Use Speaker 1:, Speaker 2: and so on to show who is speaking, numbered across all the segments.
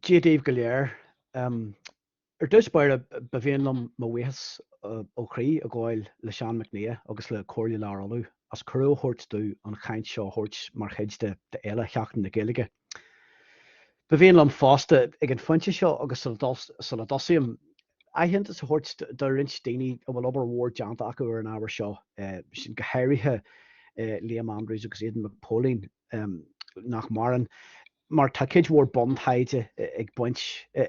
Speaker 1: Dia daoibh go léir. Ar dtús báire, ba mhian liom mo bhuíochas ó chroí a ghabháil le Seán Mac Niadh agus le Comhairle Lár Uladh as cuireadh a thabhairt domh an chaint seo a thabhairt mar chuid de Fhéile Sheachtain na Gaeilge. Ba mhian liom fosta, ag an phointe seo agus sula dtosaím, aitheantas a thabhairt do roinnt daoine a bhfuil obair mhór déanta acu ar an ábhar seo, sin go háirithe Liam Andrews agus Aidan Mac Póilín, nach maireann, mar tá cuid mhór buntaighde ag baint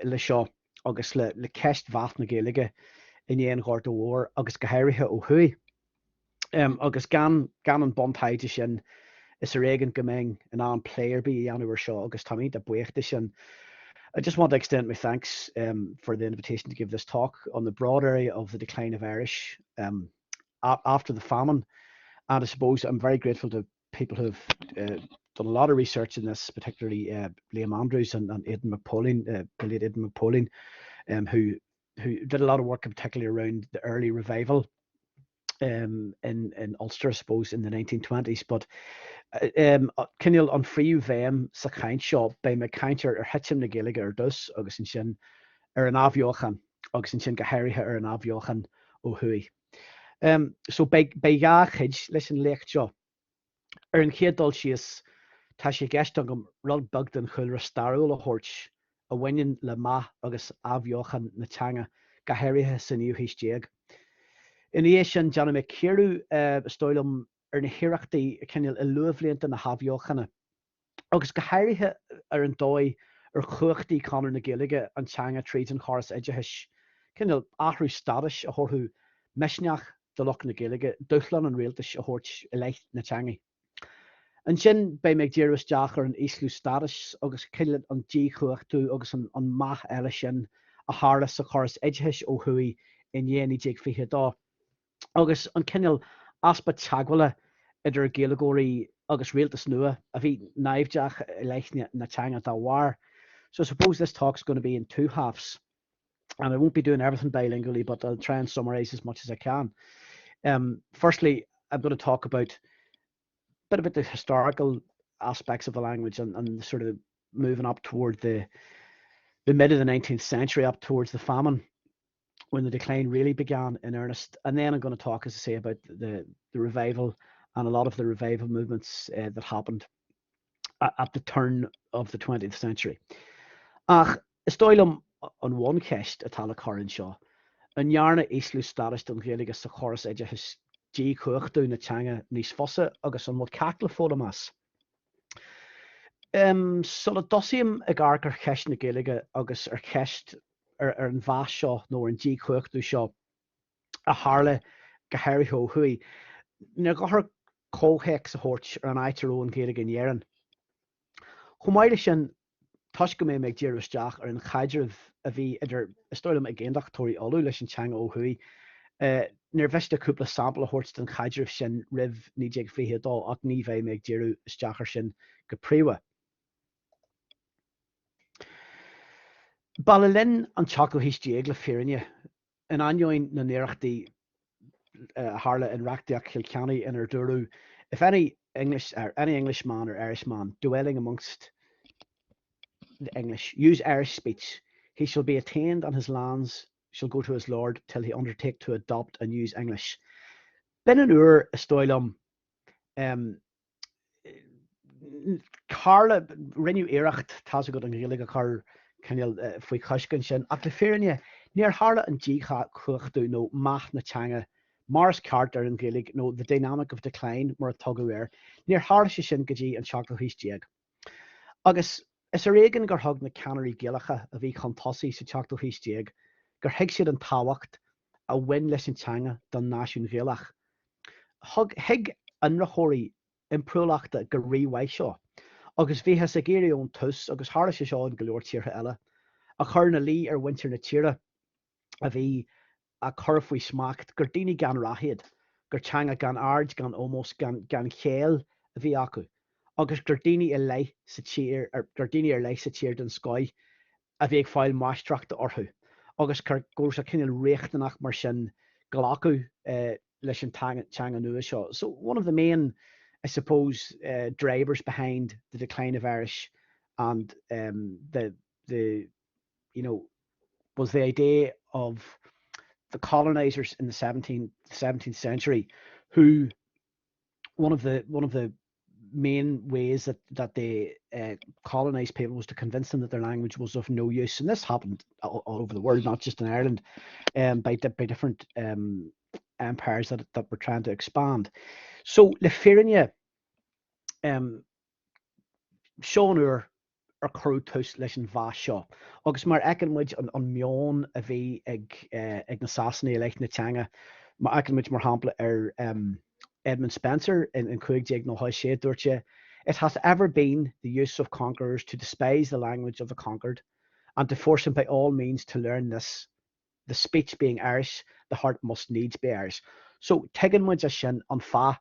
Speaker 1: le seo agus le ceist mheath na Gaeilge i ndiaidh an Ghorta Mhóir agus go háirithe ó thuaidh. Agus gan gan an buntaighde sin, is ar éigean go mbeinn in ann plé ar bith a dhéanamh ar seo agus táim iontach buíoch de sin. I just want to extend my thanks um, for the invitation to give this talk on the broad area of the decline of Irish um, after the famine. And I suppose I'm very grateful to people who have uh, done a lot of research in this, particularly uh, Liam Andrews and, and Aidan McPoline, uh, the late Aidan McPoline, um, who who did a lot of work, particularly around the early revival um, in, in Ulster, I suppose, in the 1920s. But um, cineál an phríomhbhéim sa chaint seo, beidh mé ag caint ar ar thitim na Gaeilge ar dtús agus ansin ar an athbheochan agus ansin go háirithe ar an athbheochan ó thuaidh. Um, so beidh, beidh dhá chuid leis an léacht seo. Ar an chéad dul síos, tá sé i gceist agam rud beag den chúlra stairiúil a thabhairt a bhaineann le meath agus athbheochan na teanga, go háirithe sa naoú haois déag. Ina dhiaidh sin, déanfaidh mé cíoradh, is dóigh liom, ar na hiarrachtaí cineál i luathbhlianta na hathbheochana, agus go háirithe ar an dóigh ar chumhachtaigh Conradh na Gaeilge an teanga tríd an chóras oideachais, cineál athrú stádais a thabharfadh misneach do lucht na Gaeilge dúshlán an rialtais a thabhairt i leith na teanga. Ansin beidh mé ag díriú isteach ar an ísliú stádais agus cineál an díchumhachtú agus an meath eile sin a tharla sa chóras oideachais ó thuaidh i ndiaidh 1922. agus an cineál easpa teagmhála idir Gaeilgeoirí agus rialtas nua a bhí naimhdeach i leith na teanga dá bharr. So I suppose this talk's going to be in two halves and I won't be doing everything bilingually but I'll try and summarise as much as I can. Um, firstly, I'm going to talk about a bit about the historical aspects of the language and, and the sort of moving up toward the the mid of the 19th century up towards the famine when the decline really began in earnest. And then I'm going to talk, as I say, about the, the revival and a lot of the revival movements uh, that happened at, at the turn of the 20th century. Ach is dóigh liom an bhuncheist atá le cur anseo, an ndearna ísliú stádais don Ghaeilge sa chóras oideachais díchumhachtú na teanga níos fusa agus an bhfuil ceacht le foghlaim as? Um, sula dtosaím ag amharc ar cheist na Gaeilge agus ar cheist ar an mheath seo nó ar an díchumhachtú seo a tharla go háirithe ó thuaidh, níor dhochar comhthéacs a thabhairt ar an áit a raibh an Ghaeilge in Éirinn. Chomh maith leis sin, toisc go mbeidh mé ag díriú isteach ar an chaidreamh a bhí idir, is dóigh liom, ag Aontachtóirí Uladh leis an teanga ó thuaidh, níor mhiste cúpla sampla a thabhairt den chaidreamh sin roimh 1922 ach ní bheidh mé ag díriú isteach air sin go príomha. Ba le linn an tseachtú haois déag, le fírinne, in ainneoin na n-iarrachtaí a tharla in Reachtaíocht Chill Chainnigh inar dúradh If any English or any Englishman or Irishman dwelling amongst the English use Irish speech, he shall be attainted and his lands shall go to his lord till he undertake to adopt and use English. B'in an uair, is dóigh liom, Tharla, rinneadh iarracht, tá's agat, an Ghaeilge a chur cineál faoi choisc ansin, ach le fírinne, níor tharla an díchumhachtú nó meath na teanga mar is ceart ar an Ghaeilge, nó the dynamic of decline mar a tugadh air, níor tharla sé sin go dtí an seachtú haois déag. Agus is ar éigean gur thug na ceannairí Gaelacha a bhí chun tosaigh sa tseachtú haois déag, gur thuig siad an tábhacht a bhain leis an teanga don náisiún Ghaelach. Thug, thuig ionraitheoirí impiriúlachta go rímhaith seo, agus bhíothas ag iarraidh ón tús, agus tharla sé seo in go leor tíortha eile, a chur ina luí ar mhuintir na tíre a bhí á cur faoi smacht gur daoine gan rath iad, gur teanga gan aird, gan ómós, gan gan chéill a bhí acu, agus gur daoine i leith sa tír, gur daoine ar leith sa tír den scoith a bhí ag fáil máistreachta orthu agus go raibh sé cineál riachtanach mar sin glacadh leis an teanga nua seo. So one of the main, I suppose, uh, drivers behind the decline of Irish and um, the the you know, was the idea of the colonizers in the 17th, 17th century who one of the one of the main ways that that they uh, colonized people was to convince them that their language was of no use and this happened all, all over the world not just in Ireland um, by, by different um, empires that, that were trying to expand so le fírinne um, seo an uair ar cuireadh tús leis an mheath seo agus mar a fheiceann muid an meon a bhí ag ag na Sasanaigh i leith na teanga, má fheiceann muid mar shampla ar Edmund Spenser in 1596 dúirt sé It hath ever been the use of conquerors to despise the language of the conquered and to force him by all means to learn this, the speech being Irish, the heart must needs be Irish. So tuigeann muid as sin an fáth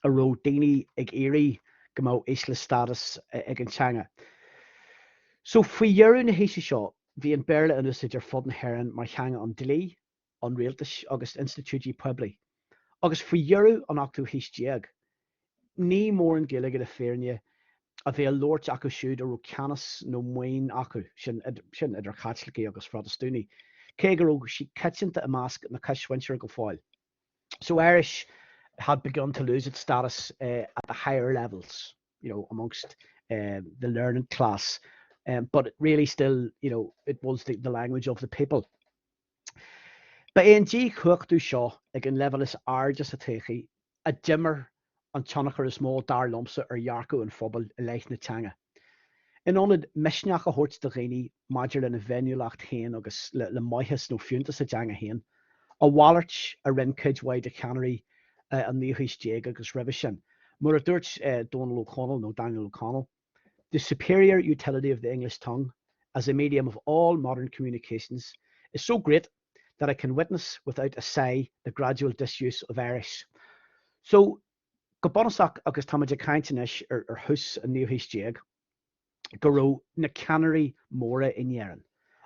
Speaker 1: a raibh daoine ag iarraidh go mbeadh ísle stádas ag an teanga. So faoi dheireadh na haoise seo bhí an Béarla in úsáid ar fud na hÉireann mar theanga an dlí, an rialtais agus institiúidí poiblí. Agus faoi dheireadh an ochtú haois déag, ní mórán Gaeilge le fírinne a bhí á labhairt acu siúd a raibh ceannas nó maoin acu, sin sin idir Chaitlicigh agus Phrotastúnaigh, cé go raibh sí coitianta i measc na coismhuintire go fóill. So Irish had begun to lose its status uh, at the higher levels, you know, amongst uh, the learned class. Um, but really still, you know, it was the, the language of the people. Ba é an díchumhachtú seo ag an leibhéal is airde sa tsochaí a d'imir an tionchar is mó dar liomsa ar dhearcadh an phobail i leith na teanga. In ionad misneach a thabhairt do dhaoine maidir lena bhféiniúlacht féin agus le maitheas nó fiúntas a dteanga féin, a mhalairt a rinne cuid mhaith de cheannairí an naoú haois déag agus roimhe sin. Mar a dúirt Dónal Ó Conaill, nó Daniel O'Connell, The superior utility of the English tongue as a medium of all modern communications is so great that I can witness without a sigh the gradual disuse of Irish. So, Go bunúsach, agus táimid ag caint anois ar thús an naoú haois déag, go raibh na ceannairí móra in Éirinn,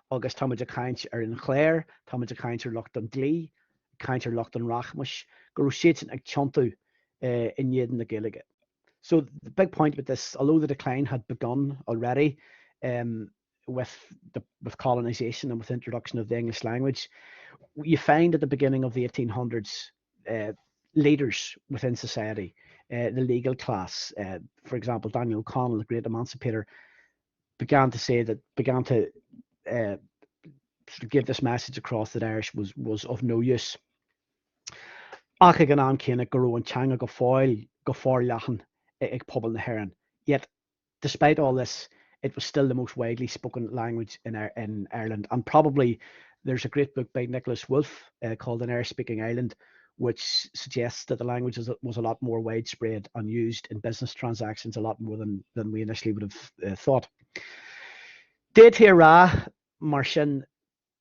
Speaker 1: agus táimid ag caint ar an chléir, táimid ag caint ar lucht an dlí, ag caint ar lucht an rachmais, go raibh siadsan ag tiontú in éadan na Gaeilge. So the big point with this, although the decline had begun already um, with the with colonization and with introduction of the English language, you find at the beginning of the 1800s uh, leaders within society, uh, the legal class, uh, for example, Daniel O'Connell, the great emancipator, began to say that, began to uh, sort of give this message across that Irish was, was of no use. Ach ag an am céanna go raibh an teanga go fóill go forleathan ag pobal na hÉireann. Yet despite all this, it was still the most widely spoken language in, in Ireland. And probably there's a great book by Nicholas Wolf uh, called An Irish Speaking Island, which suggests that the language is, was a lot more widespread and used in business transactions a lot more than, than we initially would have uh, thought. D'fhéadfaí a rá mar sin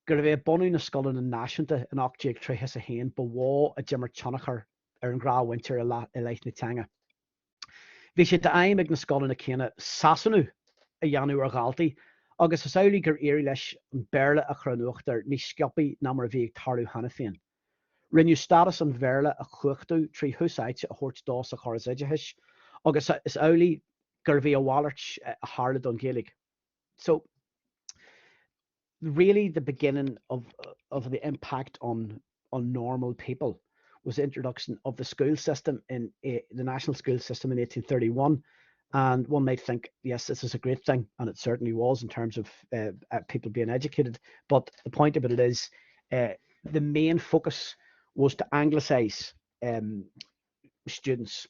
Speaker 1: gurbh é bunú na scoileanna náisiúnta in 1831 ba mhó a d'imir tionchar ar an ghnáthmhuintir i leith na teanga. Bhí sé d'aidhm ag na scoileanna céanna Sasanú a dhéanamh ar dhaltaí agus is amhlaidh gur éirigh leis an Béarla a chur in uachtar níos sciobthaí ná mar a bhí ag tarlú cheana féin. Rinneadh stádas an Bhéarla a chumhachtú trí thús áite a thabhairt dó sa chóras oideachais agus is amhlaidh gurbh é a mhalairt a tharla don Ghaeilge. So really the beginning of of the impact on on normal people was the introduction of the school system in uh, the national school system in 1831 and one might think yes this is a great thing and it certainly was in terms of uh, uh, people being educated but the point of it is uh, the main focus was to anglicize um, students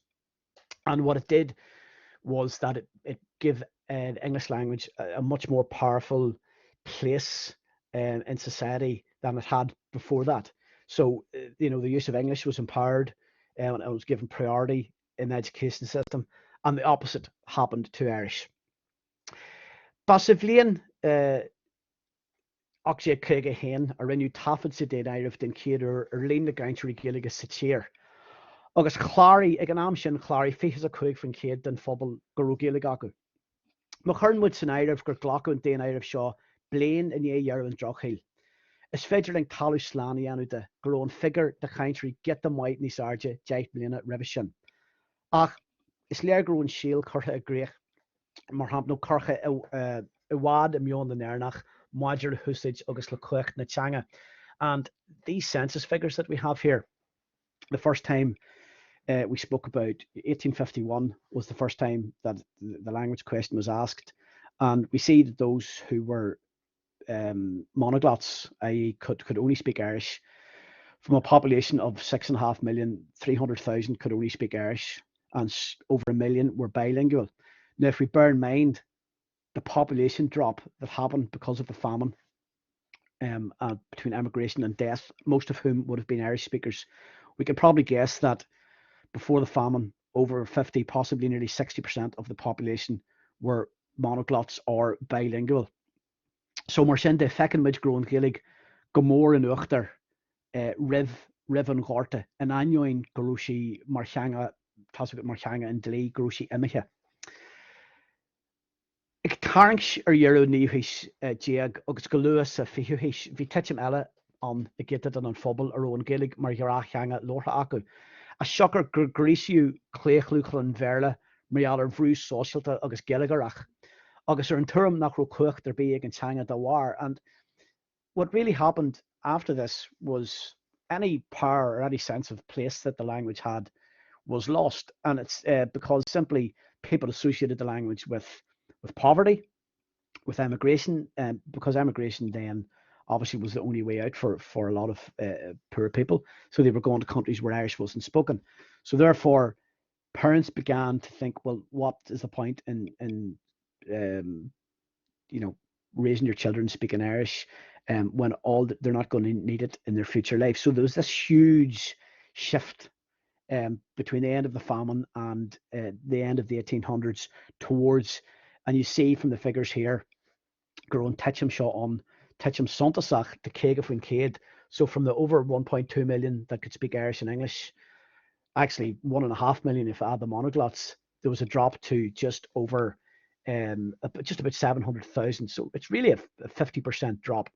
Speaker 1: And what it did was that it, it gave uh, the English language a, a much more powerful place um, in society than it had before that. So, uh, you know, the use of English was empowered um, and it was given priority in the education system, and the opposite happened to Irish. Ba sa bhliain uh, 1851 a rinneadh taifead sa daonáireamh den chéad uair ar líon na gcainteoirí Gaeilge sa tír. Agus chláraigh, ag an am sin, chláraigh 25% den phobal go raibh Gaeilge acu. Má chuireann muid san áireamh gur glacadh an daonáireamh seo bliain i ndiaidh dheireadh an Drochshaoil, is féidir linn talamh slán a dhéanamh de go raibh an figiúr de chainteoirí giota maith níos airde 10 mbliana roimhe sin. Ach is léir go raibh an síol curtha i gcrích mar shampla, nó curtha i. i bhfad i meon na nÉireannach maidir le húsáid agus le cumhacht na teanga. And these census figures that we have here, the first time uh, we spoke about 1851 was the first time that the language question was asked. And we see that those who were um, monoglots, i.e. could, could only speak Irish, from a population of 6.5 million, 300,000 could only speak Irish, and over a million were bilingual. Now, if we bear in mind the population drop that happened because of the famine um, uh, between emigration and death, most of whom would have been Irish speakers, we can probably guess that before the famine, over 50, possibly nearly 60% of the population were monoglots or bilingual. So mar sin de, feiceann muid go raibh an Ghaeilge go mór in uachtar roimh roimh an Ghorta, in ainneoin go raibh sí mar theanga, tá's agat, mar theanga an dlí, go raibh sí imithe. Ag tarraingt ar dheireadh an naoú haois déag agus go luath sa fichiú haois, bhí titim eile ann i gcéatadán an phobail a raibh an Ghaeilge mar ghnáth-theanga labhartha acu, as siocair gur gríosaíodh claochlú chun an Bhéarla mar gheall ar bhrú sóisialta agus geilleagrach, agus ar an tuairim nach raibh cumhacht ar bith ag an teanga dá bharr. And what really happened after this was any power or any sense of place that the language had was lost, and it's uh, because simply people associated the language with with poverty, with emigration, um, because emigration then obviously was the only way out for, for a lot of uh, poor people. So they were going to countries where Irish wasn't spoken. So therefore, parents began to think, well, what is the point in in um, you know raising your children speaking Irish um, when all they're not going to need it in their future life? So there was this huge shift um, between the end of the famine and uh, the end of the 1800s towards, and you see from the figures here, go raibh an titim seo ann, titim suntasach de 50%. So from the over 1.2 million that could speak Irish and English, actually 1.5 million if I add the monoglots, there was a drop to just over um, just about 700,000. So it's really a, a 50% drop.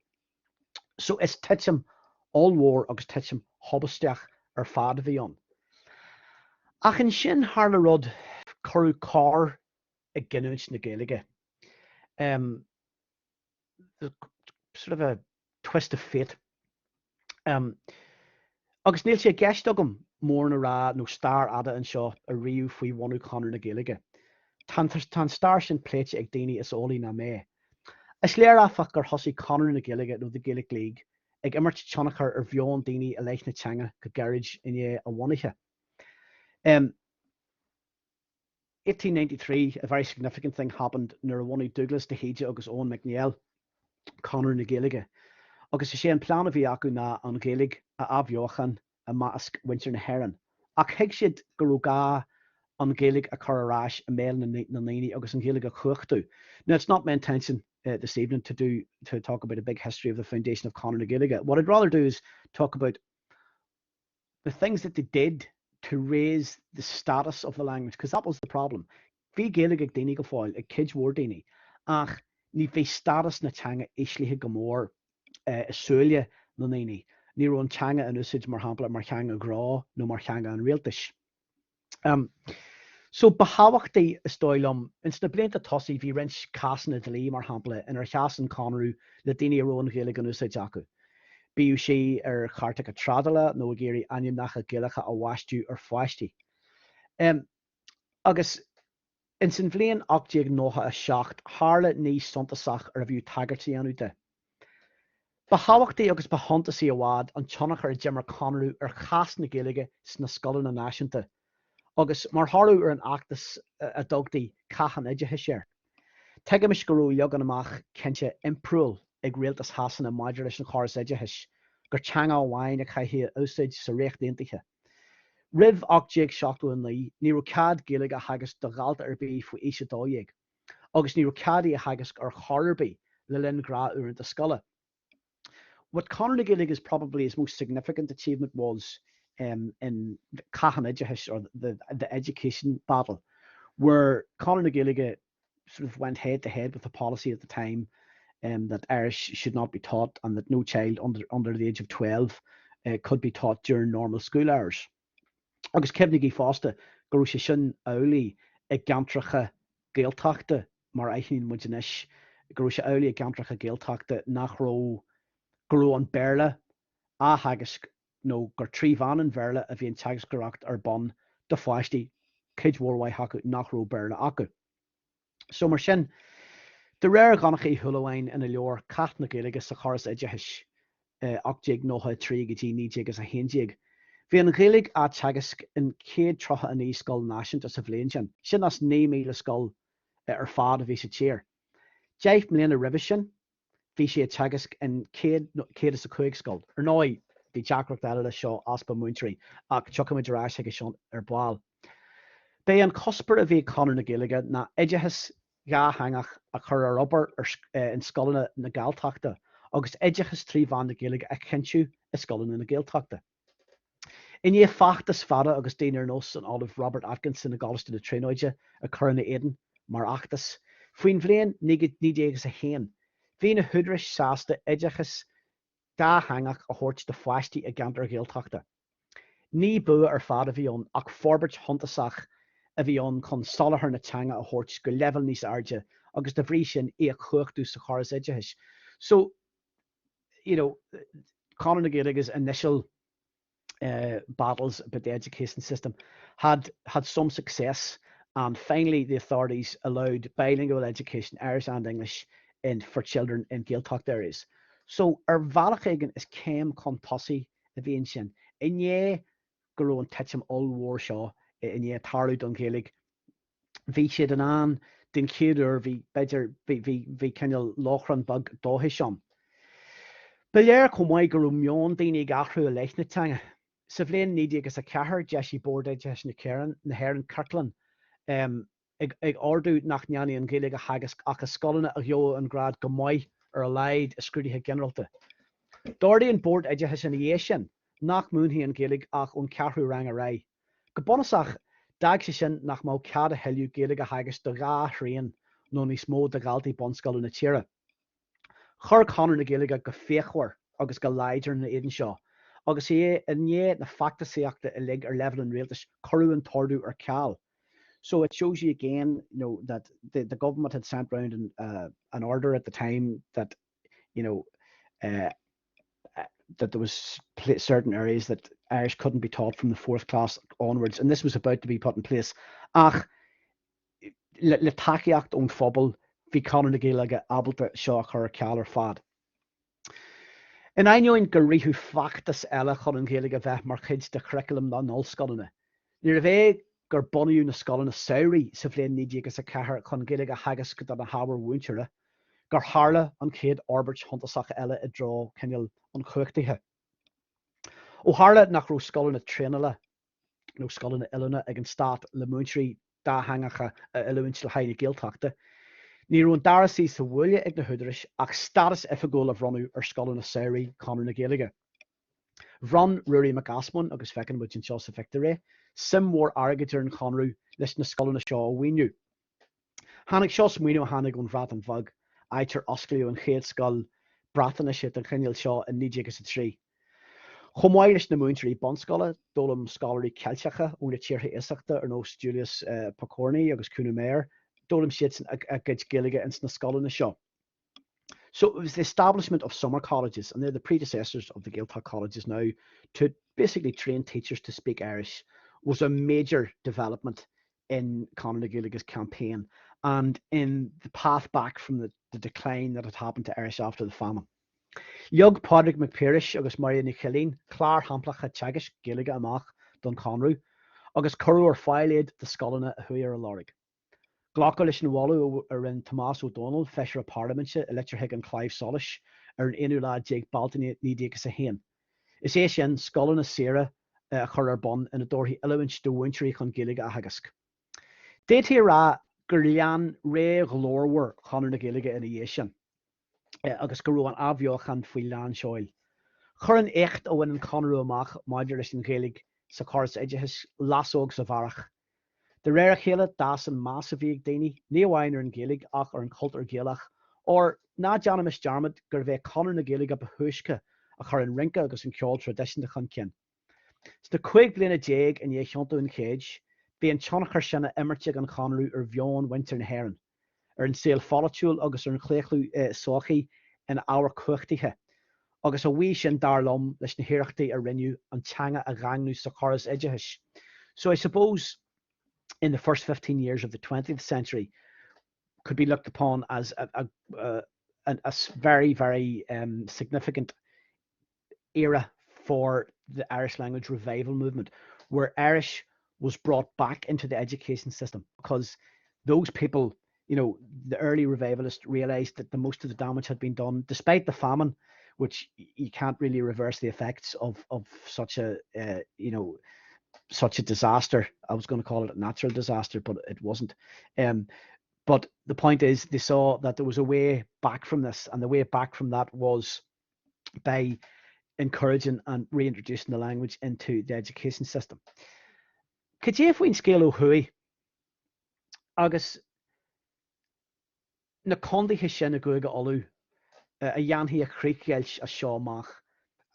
Speaker 1: So is titim ollmhór agus titim thubaisteach ar fad a bhí ann. Ach ansin tharla rud, cuireadh cor i gcinniúint na Gaeilge. Um, sort of a twist of fate. Um, agus níl sé i gceist agam mórán a rá nó stair fhada anseo a ríomh faoi bhunú Chonradh na Gaeilge. Tá an stair sin pléite ag daoine is eolaí ná mé. Is léir áfach gur thosaigh Conradh na Gaeilge nó The Gaelic League ag imirt tionchar ar mheon daoine i leith na teanga go gairid i ndiaidh a bhunaithe. Um, 1893, a very significant thing happened nuair a bhunaigh Dúglas de hÍde agus Eoin Mac Néill Conradh na Gaeilge. Agus is é an plean a bhí acu ná an Ghaeilge a athbheochan i measc mhuintir na hÉireann. Ach thuig siad go raibh gá an Ghaeilge a chur ar ais i mbéal na ndaoine agus an Ghaeilge a chumhachtú. Now it's not my intention uh, this evening to do to talk about a big history of the foundation of Conradh na Gaeilge. What I'd rather do is talk about the things that they did to raise the status of the language, because that was the problem. Bhí Gaeilge ag daoine go fóill, ag cuid mhór daoine, ach ní bhí stádas na teanga íslithe go mór i súile na ndaoine. Ní raibh an teanga in úsáid, mar shampla, mar theanga ghnó nó mar theanga an rialtais. Um, so ba thábhachtaí, is dóigh liom, ins na blianta tosaigh bhí roinnt cásanna dlí, mar shampla, inar sheas an Conradh le daoine a raibh an Ghaeilge in úsáid acu. Bíodh sí ar chairteacha trádála nó ag iarraidh ainmneacha Gaelacha a bhaisteadh ar pháistí. Um, agus ins an bhliain 1897 tharla ní suntasach arbh fhiú tagairt a dhéanamh di. Ba thábhachtaí agus ba shuntasaí i bhfad an tionchar a d'imir Conradh ar chás na Gaeilge sna scoileanna náisiúnta agus mar thoradh ar an fheachtas a dtugtaí Cath an Oideachais air. Tuigimis go raibh leagan amach cinnte impiriúil ag rialtas Shasana maidir leis an chóras oideachais, gur teanga amháin a chaithfí a úsáid sa Ríocht Aontaithe. Roimh 1879 ní raibh cead Gaeilge a theagasc do dhalta ar bith faoi aois 12. agus ní raibh cead í a theagasc ar chor ar bith le linn gnáthuaireanta scoile. What Conradh na Gaeilge is probably his most significant achievement was um, in Cath an Oideachais or the, the education battle, where Conradh na Gaeilge sort of went head to head with the policy at the time um, that Irish should not be taught and that no child under, under the age of 12 uh, could be taught during normal school hours. Agus cuimhnigí fosta go raibh sé sin amhlaidh i gceantracha Gaeltachta mar a aithníonn muid anois. go raibh sé amhlaidh i gceantracha Gaeltachta nach raibh, go raibh an Béarla á theagasc nó gur trí mheán an Bhéarla a bhí an teagascóireacht ar bun do pháistí, cuid mhór mhaith acu nach raibh Béarla acu. So mar sin, de réir Dhonncha Uí Shúilleabháin ina leabhar Cath na Gaeilge sa Chóras Oideachais 1893 go dtí 1911, bhí an Ghaeilge á teagasc in 139 scoil náisiúnta sa bhliain sin, sin as 9,000 scoil ar fad a bhí sa tír. Deich mbliana roimhe sin, bhí sí á teagasc in 105 scoil. Ar ndóigh, bhí deacracht eile leis seo, easpa múinteoirí, ach tiocfaimid ar ais chuige seo ar ball. B'é an cuspóir a bhí ag Conradh na Gaeilge ná oideachas dhátheangach a chur ar obair in scoileanna na Galltachta agus oideachas trí mheán na Gaeilge a chinntiú i scoileanna na Gaeltachta. I ndiaidh feachtas fada agus daoine ar nós an Ollaimh Robert Atkinson i gColáiste na Tríonóide ag cur ina éadan mar fheachtas, faoin bhliain 1901 bhí na húdaráis sásta oideachas dátheangach a thabhairt do pháistí i gceantair Ghaeltachta. Ní bua ar fad a bhí ann ach forbairt shuntasach a bhí ann chun soláthar na teanga a thabhairt go leibhéal níos airde agus dá bhrí sin í a chumhachtú sa chóras oideachais. So. you know, Conradh na Gaeilge's initial uh, battles about the education system had had some success and finally the authorities allowed bilingual education, Irish and English, in for children in Gaeltacht areas. So ar bhealach éigin is céim chun tosaigh a bhí ansin. I ndiaidh go raibh an titim ollmhór seo i ndiaidh tarlú don Ghaeilge, bhí siad in ann, den chéad uair, bhí, b'fhéidir, bhí, bhí, bhí cineál lóchrann beag dóchais ann. Ba léir chomh maith go raibh meon daoine ag athrú i leith na teanga. Sa bhliain 1904, d'eisigh Bord Oideachais na hÉireann, na hÉireann ciorclán ag, ag ordú nach ndéanfaí an Ghaeilge a theagasc ach i scoileanna a gheobhadh an grád 'go maith' ar a laghad i scrúduithe ginearálta. D'ordaigh an Bord Oideachais ina dhiaidh sin nach múinfí an Ghaeilge ach ón cheathrú rang ar aghaidh. Go bunúsach, d'fhág sé sin nach mbeadh cead a thuilleadh Gaeilge a theagasc do dhá thrian nó níos mó de dhaltaí bunscoile na tíre. Chuir Conradh na Gaeilge go fíochmhar agus go láidir ina éadan seo, agus i ndiaidh na feachtasaíochta uilig ar leibhéal an rialtais, cuireadh an t-ordú ar ceal. So it shows you again, you know, that the, the government had sent round an, uh, an order at the time that, you know, uh, that there was certain areas that Irish couldn't be taught from the fourth class onwards, and this was about to be put in place. Ach le, le tacaíocht ón phobal, bhí Conradh na Gaeilge ábalta seo a chur ar ceal ar fad. In ainneoin gur ritheadh feachtas eile chun an Ghaeilge a bheith mar chuid de churaclam na n-ollscoileanna, níorbh é gur bunaíodh na scoileanna samhraidh sa bhliain 1904 chun Gaeilge a theagasc do na hábhair mhúinteora, gur tharla an chéad fhorbairt shuntasach eile i dtreo cineál an chumhachtaithe. Ó tharla nach raibh scoileanna traenála nó scoileanna oiliúna ag an stát le múinteoirí dátheangacha a oiliúint le haghaidh na Gaeltachta, ní raibh an dara suí sa bhuaile ag na húdaráis ach stádas oifigiúil a bhronnadh ar scoileanna samhraidh Chonradh na Gaeilge. Bhronn Ruairí Mac Easmainn, agus feiceann muid anseo sa phictiúr é, suim mhór airgid ar an Chonradh leis na scoileanna seo a mhaoiniú. Tháinig seo as maoiniú a tháinig ón Bhreatain Bheag, áit ar osclaíodh an chéad scoil Breatnaise den chineál seo in 1903. Chomh maith leis na múinteoirí bunscoile, d'fhoghlaim scoláirí Ceilteacha ó na tíortha iasachta ar nós Julius Pokorny agus Kuno Meyer, d'fhoghlaim siadsan a gcuid Gaeilge ins na scoileanna seo. So it was the establishment of summer colleges, and they're the predecessors of the Gaeltacht colleges now, to basically train teachers to speak Irish was a major development in Conradh na Gaeilge's campaign and in the path back from the, the decline that had happened to Irish after the famine. Leag Pádraig Mac Piarais agus Máire Ní Chillín cláir shamplacha teagaisc Gaeilge amach don Chonradh agus cuireadh ar fáil iad do scoileanna a chuaigh ar a lorg. Glacadh leis an mholadh a rinne Tomás Ó Dónaill, Feisire Parlaiminte, i litir chuig an Claidheamh Soluis ar an aonú lá déag Bealtaine 1901. Is é sin, scoileanna saoire a chur ar bun ina dtabharfaí oiliúint do mhúinteoirí chun Gaeilge a theagasc. D'fhéadfaí a rá gur lean ré ghlórmhar Chonradh na Gaeilge ina dhiaidh sin. agus go raibh an athbheochan faoi lán seoil. Chuir an éacht a bhain an Conradh amach maidir leis an Ghaeilge sa chóras oideachais lasóg sa bharrach. De réir a chéile, d'fhás an meas a bhí ag daoine, ní amháin ar an Ghaeilge ach ar an chultúr Gaelach, óir ná déanaimis dearmad gurbh é Conradh na Gaeilge ba thúisce a chuir an rince agus an ceol traidisiúnta chun cinn. Sna 15 bliana i ndiaidh thiontú an chéid, bhí an tionchar sin á imirt ag an Chonradh ar mheon mhuintir na hÉireann. ar an saol pholaitiúil agus ar an chlaochlú sochaí ina ábhar cumhachtaithe, agus a bhuí sin, dar liom, leis na hiarrachtaí a rinneadh an teanga a dhaingniú sa chóras oideachais. So I suppose in the first 15 years of the 20th century could be looked upon as a, a, a, a very, very um, significant era for the Irish language revival movement, where Irish was brought back into the education system because those people, you know, the early revivalists realized that the most of the damage had been done, despite the famine, which you can't really reverse the effects of of such a uh, you know such a disaster. I was going to call it a natural disaster, but it wasn't. Um, but the point is, they saw that there was a way back from this, and the way back from that was by encouraging and reintroducing the language into the education system. Cad é faoin scéal ó thuaidh agus na contaetha sin i gCúige Uladh a dhéanfaidh a chríochdheighilt as seo amach?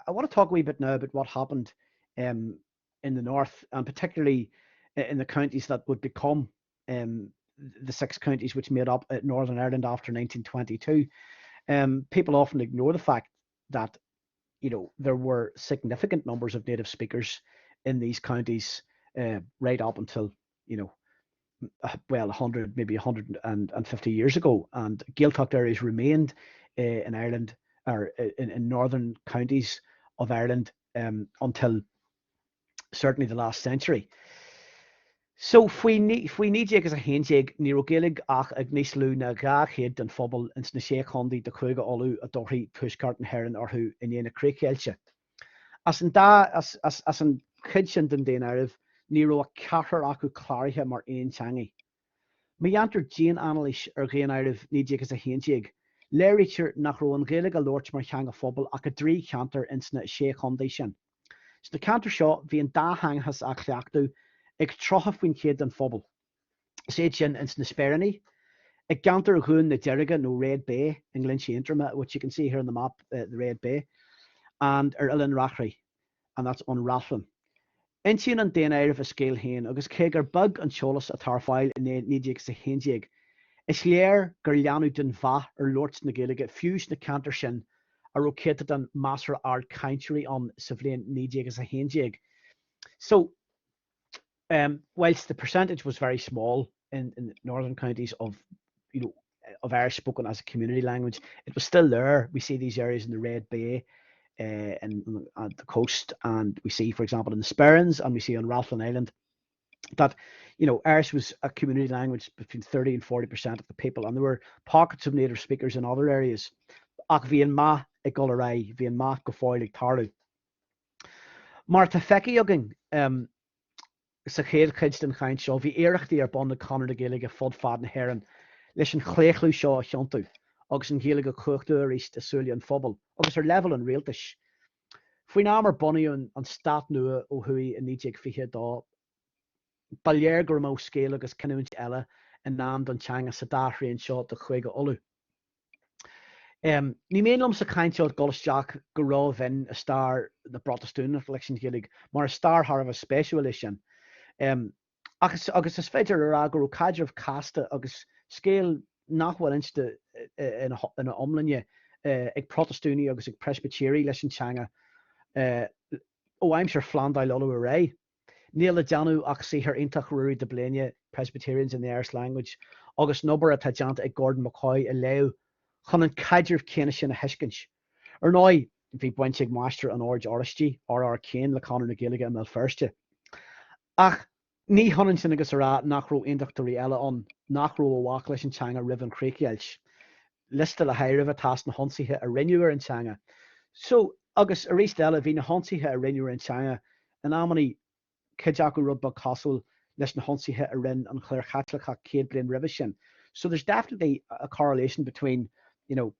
Speaker 1: I want to talk a wee bit now about what happened um, in the north and particularly in the counties that would become um, the six counties which made up uh, Northern Ireland after 1922. Um, people often ignore the fact that you know there were significant numbers of native speakers in these counties uh, right up until you know well 100 maybe 150 years ago and Gaeltacht areas remained uh, in Ireland or uh, in, in northern counties of Ireland um, until certainly the last century. So faoi 1911 ní raibh Gaeilge ach ag níos lú ná 200 den phobal ins na Sé Chontae de Chúige Uladh a dtabharfaí Tuaisceart na hÉireann orthu i ndiaidh na críochdheighilte. As an dá as, as, as an chuid sin den daonáireamh ní raibh ach ceathrar acu cláraithe mar aonteangaigh. Má dhéantar dian-anailís ar Dhaonáireamh 1911, léirítear nach raibh an Ghaeilge á labhairt mar theanga phobail ach i dtrí cheantar ins na sé chontae sin. Sna ceantair seo, bhí an dátheangachas á chleachtadh ag 30% den phobal, is iad sin ins na Speiríní, i gceantar Dhún na Deirge nó Red Bay i nGlinnte Aontroma, which you can see here on the map, the Red Bay, and ar Oileán Reachraidh, and that's on Rathlin. Insíonn an daonáireamh a scéal féin agus cé gur beag an t-eolas atá ar fáil i ndiaidh 1911, is léir gur leanadh den mheath ar labhairt na Gaeilge fiú sna ceantair sin a raibh céatadán measartha ard cainteoirí ann sa bhliain 1911. So, um, whilst the percentage was very small in, in northern counties of, you know, of Irish spoken as a community language, it was still there. We see these areas in the Red Bay uh, and at the coast, and we see, for example, in the Sperrins, and we see on Rathlin Island that you know Irish was a community language between 30 and 40 percent of the people, and there were pockets of native speakers in other areas. Ach bhí an meath ag dul ar aghaidh, bhí an meath go fóill ag tarlú. Mar atá feicthe againn um, Sa chéad chuid den chaint seo, bhí iarrachtaí ar bun ag Conradh na Gaeilge fud fad na hÉireann leis an chlaochlú seo a thiontú agus an Ghaeilge a chumhachtú arís i súile an phobail agus ar leibhéal an rialtais. Faoin am ar bunaíodh an stát nua ó thuaidh i 1922, ba léir go mbeadh scéal agus cinniúint eile i ndán don teanga sa dá thrian seo de Chúige Uladh. Ní mian liom sa chaint seo dul isteach go ró-mhion i stair na bProtastúnach leis an Ghaeilge, mar is stair thar a bheith spéisiúil é sin. Ach is, agus is féidir a rá go raibh caidreamh casta agus scéal nach bhfuil inste ina iomláine ag Protastúnaigh agus ag Preispitéirigh leis an teanga ó aimsir Phlandáil Uladh ar aghaidh. Níl le déanamh ach saothar iontach Ruairí de Bléine, Presbyterians and the Irish Language, agus an obair atá déanta ag Gordon McCoy a léamh chun an caidreamh céanna sin a thuiscint. Ar ndóigh, bhí baint ag máistir an Oird Oráistigh, R.R. Kane, le Conradh na Gaeilge i mBéal Feirste. Ach ní hionann sin agus a rá nach raibh aontachtóirí eile ann nach raibh i bhfách leis an teanga roimh an chríochdheighilt. Liosta le háireamh atá sna hionsaithe a rinneadh ar an teanga. So, agus arís eile, bhí na hionsaithe a rinneadh ar an teanga in amannaí, cuid acu rud beag cosúil leis na hionsaithe a rinne an chléir Chaitliceach 100 bliain roimhe sin. So there's definitely a correlation between, you know,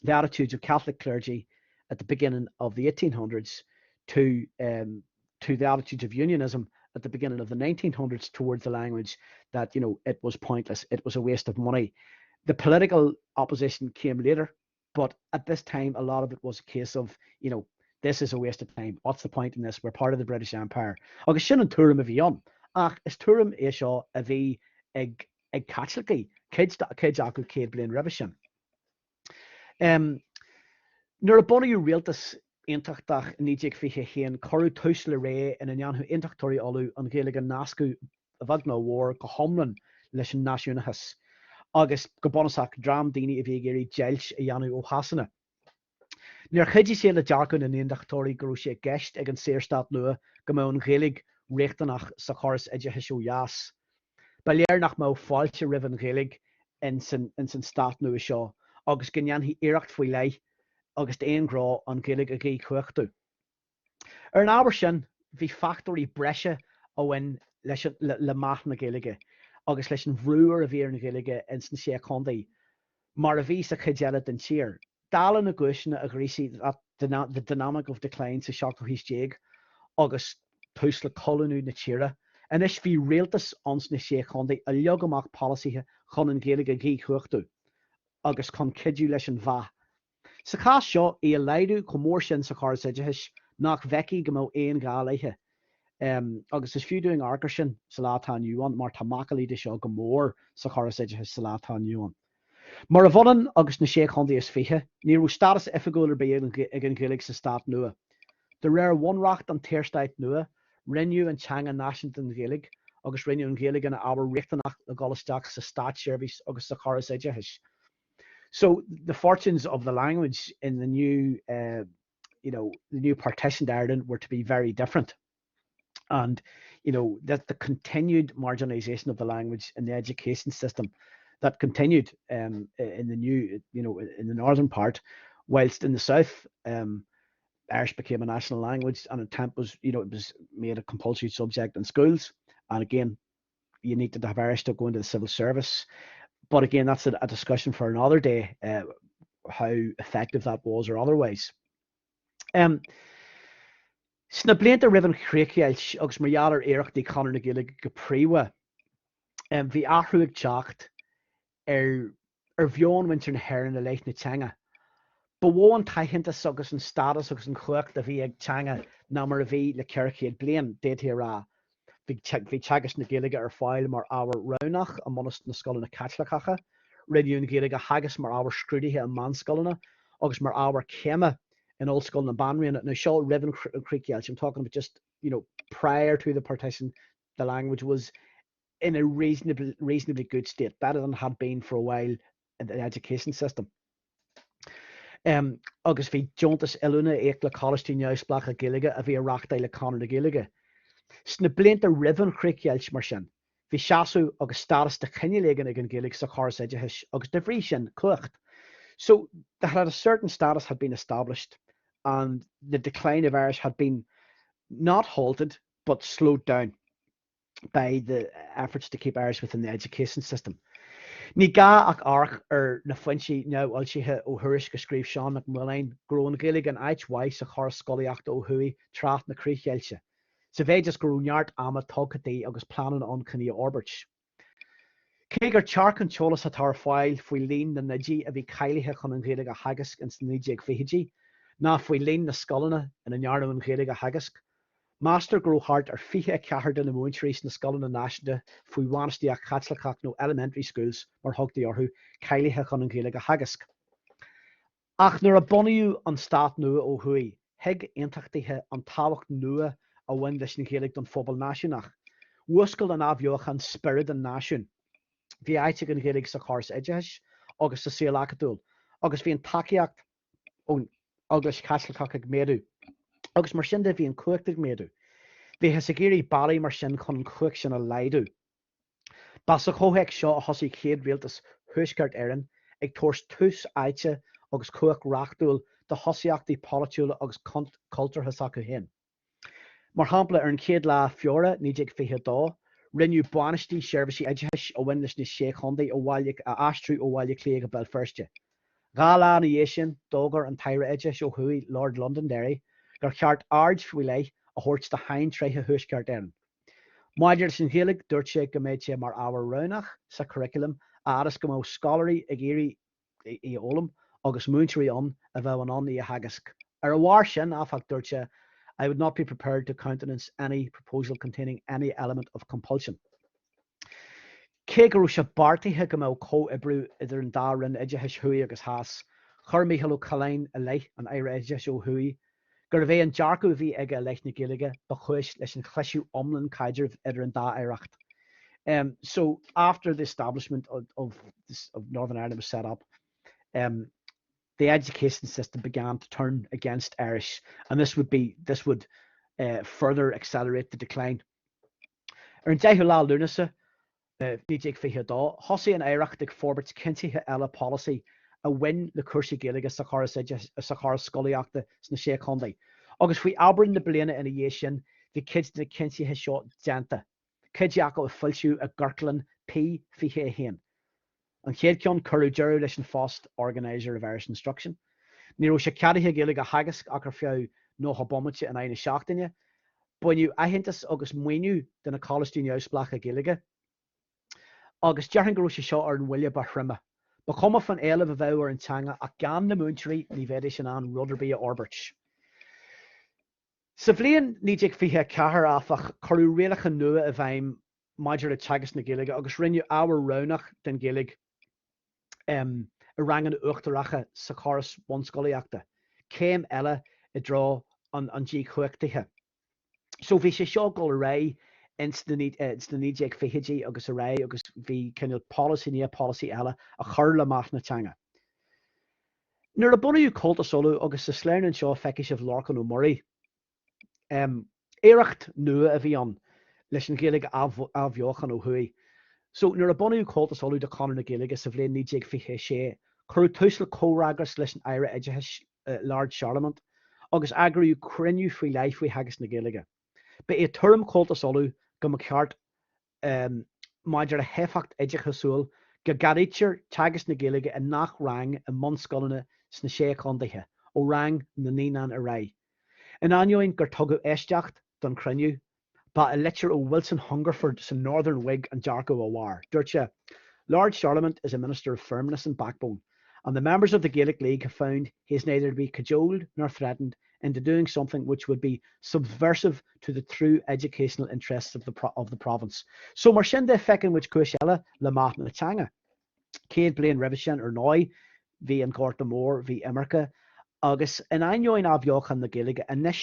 Speaker 1: the attitudes of Catholic clergy at the beginning of the 1800s to um, to the attitudes of unionism at the beginning of the 1900s towards the language that you know it was pointless, it was a waste of money. The political opposition came later, but at this time a lot of it was a case of you know this is a waste of time. What's the point in this? We're part of the British Empire. Agus sin an tuairim a bhí ann. Ach is tuairim é seo a bhí ag ag Caitlicigh, cuid acu 100 bliain roimhe sin. Nuair a bunaíodh rialtas aontachtach i 1921, cuireadh tús le ré ina ndéanfadh Aontachtóirí Uladh an Ghaeilge a nascadh, a bheag nó a mhór, go hiomlán leis an náisiúnachas, agus go bunúsach, dream daoine a bhí ag iarraidh deighilt a dhéanamh ó Shasana. Níor chuidigh sé le dearcadh na nAontachtóirí go raibh sé i gceist ag an Saorstát nua go mbeadh an Ghaeilge riachtanach sa chóras oideachais ó dheas. Ba léir nach mbeadh fáilte roimh an Ghaeilge ins an stát nua seo agus go ndéanfaí iarracht faoi leith agus d'aon ghnó an Ghaeilge a dhíchumhachtú. Ar an ábhar sin, bhí fachtóirí breise a bhain leis le meath na Gaeilge agus leis an bhrú a bhí ar an Ghaeilge ins na Sé Chontae, mar a bhí sa chuid eile den tír. Dála na gcúiseanna a ghríosaigh the dynamic of decline sa seachtú haois déag agus tús le coilíniú na tíre, anois bhí rialtas ann sna Sé Chontae a leag amach polasaithe chun an Ghaeilge a dhíchumhachtú agus chun cuidiú leis an mheath. Sa chás seo, í a laghdú chomh mór sin sa chóras oideachais nach bhfeicfí go mbeadh aon ghá léithe. Agus is fiú dúinn amharc air sin sa lá atá inniu ann mar tá macallaí de seo go mór sa chóras oideachais sa lá atá inniu ann. Murab ionann agus na Sé Chontae is Fiche, ní raibh stádas oifigiúil ar bith ag an Ghaeilge sa stát nua. De réir bhunreacht an tSaorstáit nua, rinneadh an teanga náisiúnta den Ghaeilge agus rinneadh an Ghaeilge ina ábhar riachtanach le dhul isteach sa státseirbhís agus sa chóras oideachais. So the fortunes of the language in the new uh, you know, the new partitioned Ireland were to be very different. And you know that the continued marginalization of the language in the education system that continued um, in the new, you know, in the northern part, whilst in the south, um, Irish became a national language and attempt was, you know, it was made a compulsory subject in schools. And again, you need to have Irish to go into the civil service. But again, that's a, a discussion for another day, uh, how effective that was or otherwise. Um, Sna blianta roimh an chríochdheighilt agus mar gheall ar iarrachtaí Chonradh na Gaeilge go príomha, um, bhí athrú ag teacht ar ar mheon mhuintir na hÉireann i leith na teanga. Ba mhó an t-aitheantas agus an stádas agus an chumhacht a bhí ag teanga ná mar a bhí le 400 bliain, d'fhéadfaí a rá. Bhí teagasc na Gaeilge ar fáil mar ábhar roghnach i mbunús na scoileanna Caitliceacha, rinneadh an Ghaeilge a theagasc mar ábhar scrúdaithe i meánscoileanna agus mar ábhar céime in Ollscoil na Banríona. Now seo roimh an chríochdheighilt, I'm talking about just, you know, prior to the partition, the language was in a reasonably, reasonably good state, better than it had been for a while in the education system. Um, agus bhí deontais oiliúna á íoc le coláistí neamhspleácha Gaeilge a bhí á reáchtáil ag Conradh na Gaeilge. Sna blianta roimh an chríochdheighilt, mar sin, bhí seasamh agus stádas de chineál éigin ag an Ghaeilge sa chóras oideachais agus dá bhrí sin, cumhacht. So, they had a certain status had been established and the decline of Irish had been not halted but slowed down. by the efforts to keep Irish within the education system. Ní gá ach amharc ar na foinsí neamhfhoilsithe ó thuairisc a scríobh Seán Mac Maoláin go raibh an Ghaeilge in áit mhaith sa chóras scolaíochta ó thuaidh tráth na críochdheighilte, sa mhéid is go raibh neart ama tugtha di agus pleananna ann chun í a fhorbairt. Cé gur tearc an t-eolas atá ar fáil faoi líon na n-oidí a bhí cáilithe chun an Ghaeilge a theagasc ins na 1920idí, ná faoi líon na scoileanna ina ndearnadh an Ghaeilge a theagasc, Meastar go raibh thart ar 24 de na múinteoirí sna scoileanna náisiúnta faoi bhainistíocht Chaitliceach nó elementary schools mar thugtaí orthu, cáilithe chun an Ghaeilge a theagasc. Ach nuair a bunaíodh an stát nua ó thuaidh, thuig aontachtaithe an tábhacht nua a bhain leis an Ghaeilge don phobal náisiúnach. Mhúscail an athbheochan spiorad an náisiúin. Bhí áit ag an Ghaeilge sa chóras oideachais agus sa saol acadúil agus bhí an tacaíocht ón Eaglais Chaitliceach ag méadú, agus mar sin de bhí an chumhacht ag méadú. Bhíothas ag iarraidh bealaí mar sin chun an chumhacht sin a laghdú. Ba sa chomhthéacs seo a thosaigh chéad rialtas Thuaisceart Éireann ag tabhairt tús áite agus cumhacht reachtúil do thosaíochtaí polaitiúla agus cultúrtha s'acu féin. Mar shampla, ar an chéad lá Feabhra 1922, rinneadh bainistí seirbhísí oideachais a bhain leis na Sé Chontae a aistriú ó Bhaile Átha Cliath go Béal Feirste. Dhá lá ina dhiaidh sin, d'fhógair an tAire Oideachais ó thuaidh, Lord Londonderry, gur cheart aird faoi leith a thabhairt do shaintréithe Thuaisceart Éireann. Maidir leis an Ghaeilge, dúirt sé go mbeadh sé mar ábhar roghnach sa churaclam a fhad is go mbeadh scoláirí ag iarraidh í a fhoghlaim agus múinteoirí ann a bheadh in ann í a theagasc. Ar a bharr sin, áfach, dúirt sé, I would not be prepared to countenance any proposal containing any element of compulsion. Cé go raibh sé beartaithe go mbeadh comhoibriú idir an dá Roinn Oideachais thuaidh agus theas, chuir Mícheál Ó Coileáin i leith an Aire Oideachais ó thuaidh gurbh é an dearcadh a bhí aige i leith na Gaeilge ba chúis leis an chliseadh iomlán caidrimh idir an dá aireacht. Um, so after the establishment of, of, this, of Northern Ireland was set up, um, the education system began to turn against Irish, and this would be this would uh, further accelerate the decline. Ar an 10ú lá Lúnasa, 1922, thosaigh an Aireacht ag forbairt cinntithe eile polasaí a bhain le cúrsaí Gaeilge sa chóras sa chóras scolaíochta sna Sé Chontae, agus faoi Aibreán na bliana ina dhiaidh sin bhí cuid de na cinntithe seo déanta, cuid acu a foilsíodh i gCiorclán P21. An chéad cheann, cuireadh deireadh leis an phost Organiser of Irish Instruction. Ní raibh sé ceadaithe Gaeilge a theagasc ach ar feadh 90 bomaite in aghaidh na seachtaine. Baineadh aitheantas agus maoiniú de na coláistí neamhspleácha Gaeilge. Agus déarfainn go raibh sé seo ar an bhuille ba throime. Ba chuma fán éileamh a bheadh ar an teanga ach gan na múinteoirí ní bheidís in ann rud ar bith a fhorbairt. Sa bhliain 1924, áfach, cuireadh rialacha nua i bhfeidhm maidir le teagasc na Gaeilge agus rinneadh ábhar roghnach den Ghaeilge i ranganna uachtaracha sa chóras bunscolaíochta, céim eile i dtreo an díchumhachtaithe. So bhí sé seo ag dul ar aghaidh ins na 1920idí agus ar aghaidh agus bhí cineál polasaí i ndiaidh polasaí eile a chur le meath na teanga. Nuair a bunaíodh Comhaltas Uladh agus sa sleamhnán seo feicfidh sibh Lorcán Ó Muirí, Iarracht nua a bhí ann leis an Ghaeilge a athbheochan ó thuaidh. So, nuair a bunaíodh Comhaltas Uladh de Chonradh na Gaeilge sa bhliain 1926, cuireadh tús le comhfhreagras leis an Aire Oideachais, Lord Charlemont, agus eagraíodh cruinniú faoi leith faoi theagasc na Gaeilge. Ba é tuairim Chomhaltas Uladh go mba cheart maidir le héifeacht oideachasúil, go gceadaítear teagasc na Gaeilge i ngach rang i mbunscoileanna sna Sé Chontaetha, ó rang na naíonán ar aghaidh. In ainneoin gur tugadh éisteacht don chruinniú, ba i litir ó Wilson Hungerford san Northern Whig an dearcadh a mhair. Dúirt sé, Lord Charlemont is a minister of firmness and backbone, and the members of the Gaelic League have found he is neither to be cajoled nor threatened into doing something which would be subversive to the true educational interests of the of the province. So mar sin de feiceann muid cúis eile le meath na teanga. 100 bliain roimhe sin ar ndóigh bhí an Gorta Mór, bhí imirce, agus in ainneoin athbheochan na Gaeilge anois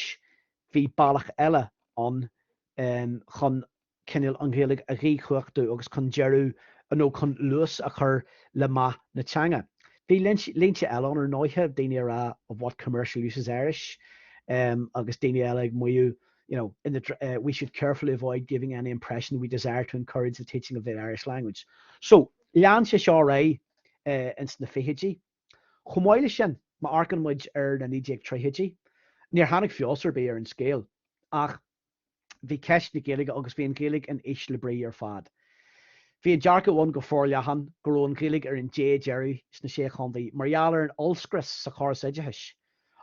Speaker 1: bhí bealach eile ann chun cineál an Ghaeilge a dhíchumhachtú agus chun deireadh nó chun luas a chur le meath na teanga. Bhí línte eile ann ar ndóighe, daoine ag rá of what commercial use is Irish agus daoine eile ag maíomh you know, in the, uh, we should carefully avoid giving any impression we desire to encourage the teaching of the Irish language. So, lean sé seo ar aghaidh uh, ins na fichidí. Chomh maith leis sin, má amharcann muid ar na 1930idí, níor tháinig feabhas ar bith ar an scéal, ach Bhí ceist na Gaeilge agus bhí an Ghaeilge in ísle brí ar fad. Bhí an dearcadh ann go forleathan go raibh an Ghaeilge ar an dé deiridh sna Sé Chontae mar gheall ar an ollscrios sa chóras oideachais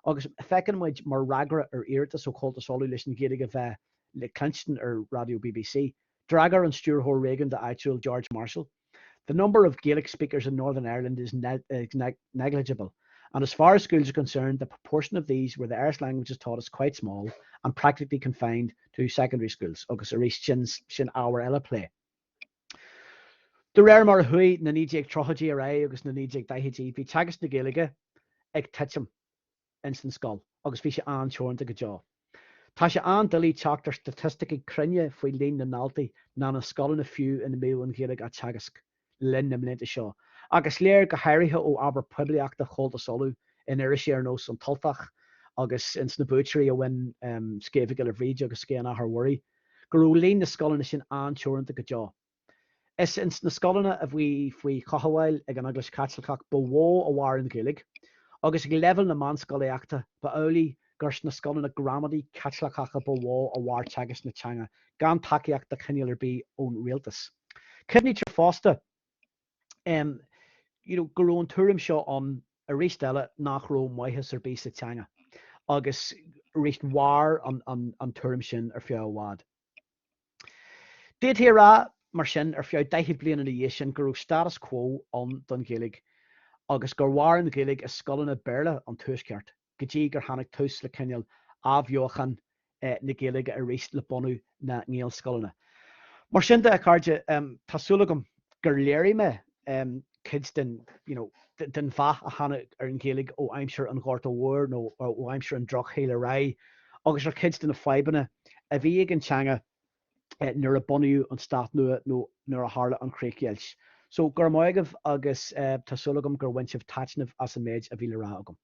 Speaker 1: agus feiceann muid mar fhreagra ar iarratas ó Chomhaltas Uladh leis an Ghaeilge a bheith le cluinstin ar raidió BBC. D'fhreagair an stiúrthóir réigiúnda áitiúil George Marshall. The number of Gaelic speakers in Northern Ireland is ne negligible, and as far as schools are concerned, the proportion of these where the Irish language is taught is quite small and practically confined to secondary schools. Agus arís sin sin ábhar eile plé. De réir mar a chuaigh na 1930idí ar aghaidh agus na 1940idí, bhí teagasc na Gaeilge ag titim. ins an scoil agus bhí sé an-teoranta go deo. Tá sé an-doiligh teacht ar staitisticí cruinne faoi líon na ndaltaí ná na scoileanna fiú ina mbíodh an Ghaeilge á teagasc le linn na mblianta seo, ach is léir go háirithe ó ábhar poiblíochta Chomhaltas Uladh in irisí ar nós An tUltach agus ins na buaiteoirí a bhain Scéith Mhic Giolla Bhríde agus Scéith an Athar Mhuirí go raibh líon na scoileanna sin an-teoranta go deo. Is ins na scoileanna a bhí faoi chothabháil ag an Eaglais Chaitliceach ba mhó a mhair an Ghaeilge, agus ag leibhéal na meánscolaíochta ba amhlaidh gur sna scoileanna gramadaí Caitliceacha ba mhó a mhair teagasc na teanga gan tacaíocht de chineál ar bith ón rialtas. Cuimhnítear fosta you know, go raibh an tuairim seo ann arís eile nach raibh maitheas ar bith sa teanga agus arís mhair an, an, an tuairim sin ar feadh i bhfad. D'fhéadfaí a rá, mar sin, ar feadh 40 bliain ina dhiaidh sin, go raibh status quo ann don Ghaeilge agus gur mhair an Ghaeilge i scoileanna Béarla an Tuaiscirt go dtí gur tháinig tús le cineál athbheochan na Gaeilge arís le bunú na nGaelscoileanna. Mar sin de, a chairde, tá súil agam. gur léirigh mé cuid den, you know, den mheath a tháinig ar an Ghaeilge ó aimsir an Ghorta Mhóir nó ó aimsir an Drochshaoil ar aghaidh agus ar chuid de na fadhbanna a bhí ag an teanga nuair a bunaíodh an stát nua nó nuair a tharla an chríochdheighilt. So, go raibh maith agaibh agus tá súil agam gur bhain sibh taitneamh as an méid a bhí le rá agam.